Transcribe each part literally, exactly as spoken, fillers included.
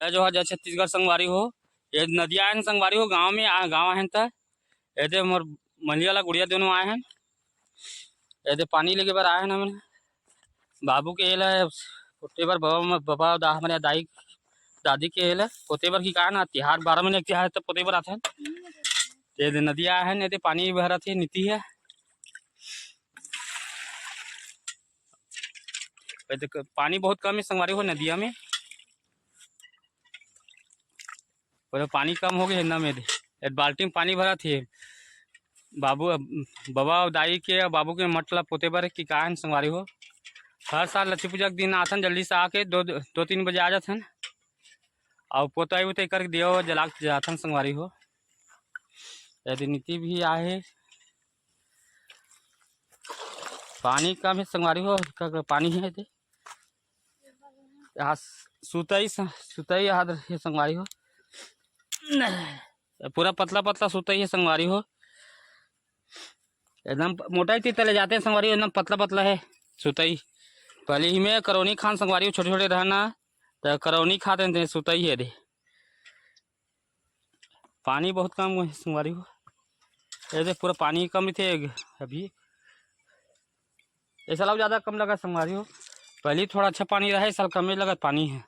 जोहार, जय छत्तीसगढ़ संगवारी हो। ये नदिया आए हन संगवारी हो, गांव में आ, गांव आए हन त एदे मोर मलिया ला गुड़िया दोनों आए हन। एदे पानी लेके बर आए हन हमन। बाबू के एला पोते बर, बाबा म-, बाबा दा-, हमरे दाई दादी के एला पोते बर कि का ना, तिहार बारह महीने के तिहार त पोते बर आथन। एदे नदिया आए हन, एदे पानी भरत हे, नीति हे। एदे क-, पानी बहुत कम है संगवारी हो नदिया में। बोले पानी कम हो गए ना मेरे, एक बाल्टी में पानी भरा थे। बाबू, बाबा अउ दाई के अउ बाबू के मट ला पोते बर कि का है संगवारी हो। हर साल लक्ष्मी पूजा के दिन आथन, जल्दी से आके दो, दो तीन बजे आ जाथन। अउ पोताई उताई करके दिया जला के जाथन संगवारी हो। यदि नीति भी आहे, पानी कम है संगवारी हो, का, का पानी है दे। यहाँ सुतई स-, सुतई यहाँ दे संगवारी हो। पूरा पतला पतला सुतई है संगवारी हो। एकदम प-, मोटा ही तीता ले जाते हैं संगवारी हो, एकदम पतला पतला है सुतई। पहले ही में करौनी खान संगवारी हो, छोटे छोटे रहना, तो करौनी खाते थे, सुतई है दे। पानी बहुत कम है संगवारी हो। ये देख, पूरा पानी कम थे अभी। ये साल अउ ज्यादा कम लगा संगवारी हो। पहले थोड़ा अच्छा पानी रहा, इस साल कम ही लगा पानी है।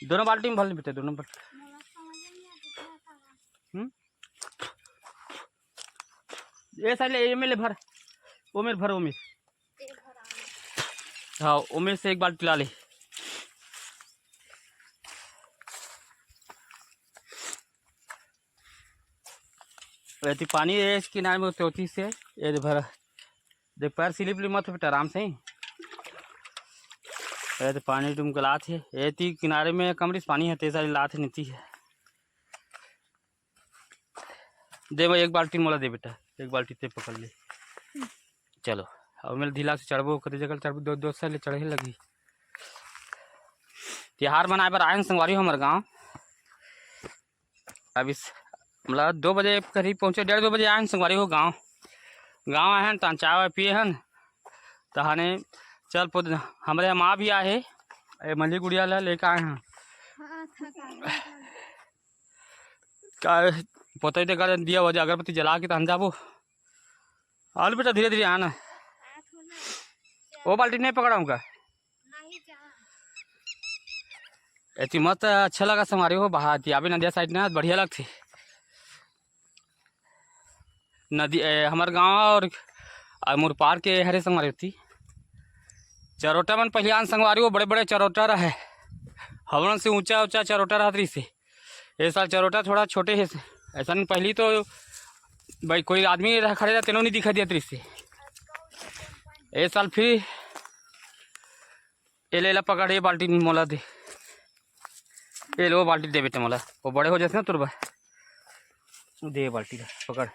दोनों बाल्टी में भर ले बेटे, दोनों बाल्टी। हम्म? ये साइड ले, ये में ले भर, वो में भर, वो में। हाँ, वो में से एक बाल्टी ला ले। एती पानी है इस किनारे में, तोती से ये दे भरा। देख, पैर स्लिप ली मत बेटा, आराम से। ये तो पानी डुमकलात है, ये ती किनारे में कमरिस पानी है, तेज सारी लात है, नीति है। दे भाई, एक बाल्टी मोला दे बेटा, एक बाल्टी ते पकड़ ले। चलो, अब मेरे ढीला से चढ़बो, कते जगह चढ़बो, दो, दो साल चढ़े लगी। तिहार मनाए बर आए हैं संगवारी हो हमर गाँव। अब इस, मतलब, दो बजे करीब पहुँचे, डेढ़ दो बजे आए हैं संगवारी हो गाँव। गाँव आए हैं, तहन चाय वाय पिए हैं, तहने चल पुत, हमरे माँ भी आए हैं, ए, मली गुड़िया ला लेके आए हैं। हाँ, थका है। का पोतई दे कर दिया वजह अगरबत्ती जला के तहन जाबो। आलू बेटा धीरे धीरे आना। वो बाल्टी नहीं पकड़ाऊंगा। एती मत अच्छा लगा संगवारी हो, बहाती अभी नदिया साइड ना बढ़िया लगती। नदी, ए, हमर गाँव और, और मोर पार के हरे संगवारी होती। चरोटा मन पहले आन संगवारी हो, बड़े बड़े चरोटा रहे, हमन से ऊंचा ऊंचा चरोटा रहत रही से। ये साल चरोटा थोड़ा छोटे है, ऐसा नहीं, पहली तो भाई कोई आदमी रह, खड़े रहे, तेनो नहीं दिखा दिया दृश्य। ये साल फिर ये ले ला पकड़, ये बाल्टी मोला दे, ये लो बाल्टी दे बेटे मोला, वो बड़े हो जाते ना तुरबा। दे बाल्टी ला पकड़।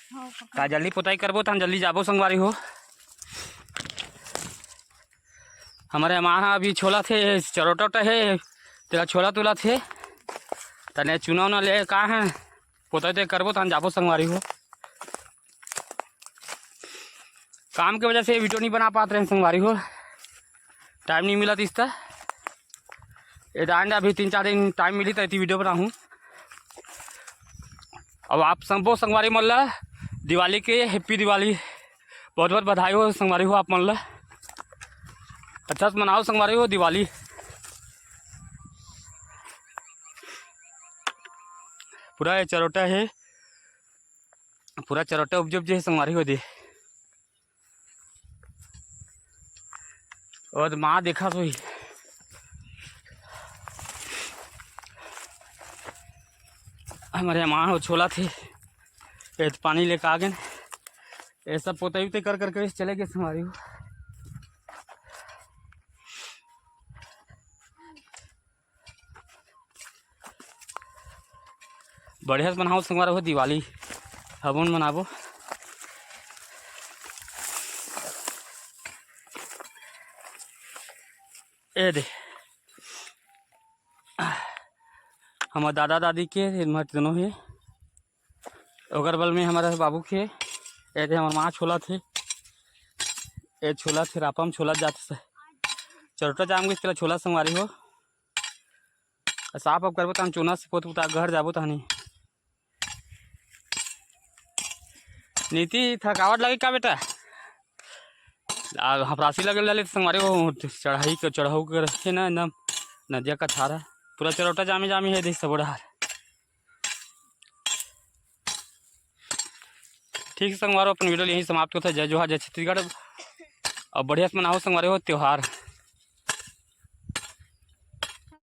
हाँ, पकड़। का जल्दी पोताई करबो, तहन जल्दी जाबो संगवारी हो। हमर माँ ह अभी छोला थे, चरोटा उटा हे, तेला छोला तुला थे, तने चुना उना ले का है, पोता ते करबो, तहन जाबो संगवारी हो। काम के वजह से वीडियो नहीं बना पात रहे संगवारी हो, टाइम नहीं मिला इस तरह। ये दांड अभी तीन चार दिन टाइम मिली तो इतनी वीडियो बनाऊँ। अब आप सबो संगवारी मन ला दिवाली के हैप्पी दिवाली, बहुत बहुत बधाई हो संगवारी हो आप मन ला। अच्छा से मनाओ संगवारी हो दिवाली। पूरा ये चरोटा है, पूरा चरोटा उपजे उपजे है संगवारी हो दे। और माँ देखा सोई, हमर माँ हो छोला थे, ये तो पानी लेके आ गए। ये सब पोतई उतई कर करके चले गए संगवारी हो। बढ़िया से मनाओ संगवारी हो दिवाली, हमन मनाबो। ए दे, हमर दादा दादी के, एमर दोनों हे। ओकर बल में हमर बाबू के, ए दे हमर माँ छोला थे, ए छोला थे, रापम छोला जात से। चरोटा जाम के तेला छोला संगवारी हो। साफ अब करबो तहन चूना से पोत उता घर जाबो तहनी। नीति, थकावट लगे का बेटा? आ, हफरासी लगे लाले संगवारी हो, चढ़ाई के, चढ़ाऊ के रखे ना एकदम नदिया का थारा, पूरा चरौटा जामी जामी है देख सबो डहार। ठीक है संगवारो, अपन वीडियो यहीं समाप्त होता है। जय जोहार, जय छत्तीसगढ़। अब बढ़िया से मनाओ संगवारी हो त्यौहार।